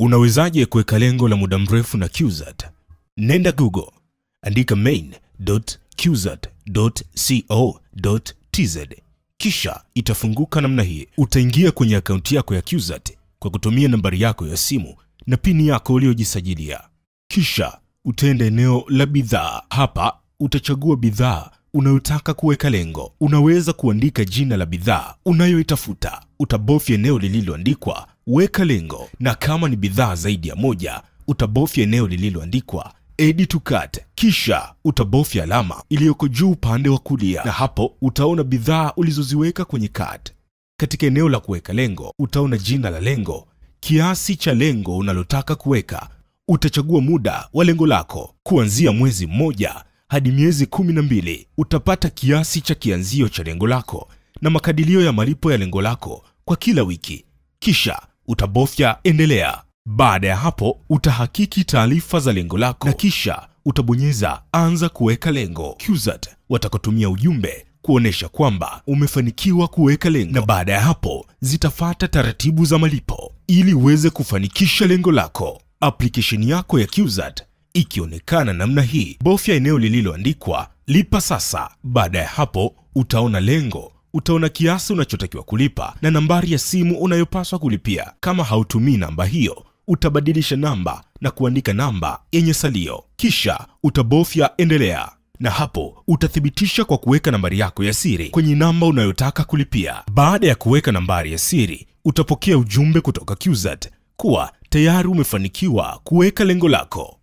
Unawezaje kuweka lengo la muda mrefu na QZAT? Nenda Google, andika main.qzat.co.tz, kisha itafunguka namna hii. Utaingia kwenye akaunti yako ya QZAT kwa kutumia nambari yako ya simu na pini yako uliyojisajilia. Kisha utaenda eneo la bidhaa. Hapa utachagua bidhaa unayotaka kuweka lengo. Unaweza kuandika jina la bidhaa unayoitafuta. Utabofya eneo lililoandikwa weka lengo, na kama ni bidhaa zaidi ya moja utabofya eneo lililoandikwa add to cart. Kisha utabofya alama iliyoko juu upande wa kulia, na hapo utaona bidhaa ulizoziweka kwenye cart. Katika eneo la kuweka lengo utaona jina la lengo, kiasi cha lengo unalotaka kuweka. Utachagua muda wa lengo lako kuanzia mwezi mmoja hadi miezi 12. Utapata kiasi cha kianzio cha lengo lako na makadirio ya malipo ya lengo lako kwa kila wiki. Kisha utabofya endelea. Baada ya hapo utahakiki taarifa za lengo lako na kisha utabonyeza anza kuweka lengo. QZAT watakutumia ujumbe kuonesha kwamba umefanikiwa kuweka lengo, na baada ya hapo zitafata taratibu za malipo ili uweze kufanikisha lengo lako. Application yako ya QZAT ikionekana namna hii, bofya eneo lililoandikwa lipa sasa. Baada ya hapo utaona lengo, utaona kiasi unachotakiwa kulipa na nambari ya simu unayopaswa kulipia. Kama hautumii namba hiyo, utabadilisha namba na kuandika namba yenye salio. Kisha utabofya endelea, na hapo utathibitisha kwa kuweka nambari yako ya siri kwenye namba unayotaka kulipia. Baada ya kuweka nambari ya siri, utapokea ujumbe kutoka QZAT kuwa tayari umefanikiwa kuweka lengo lako.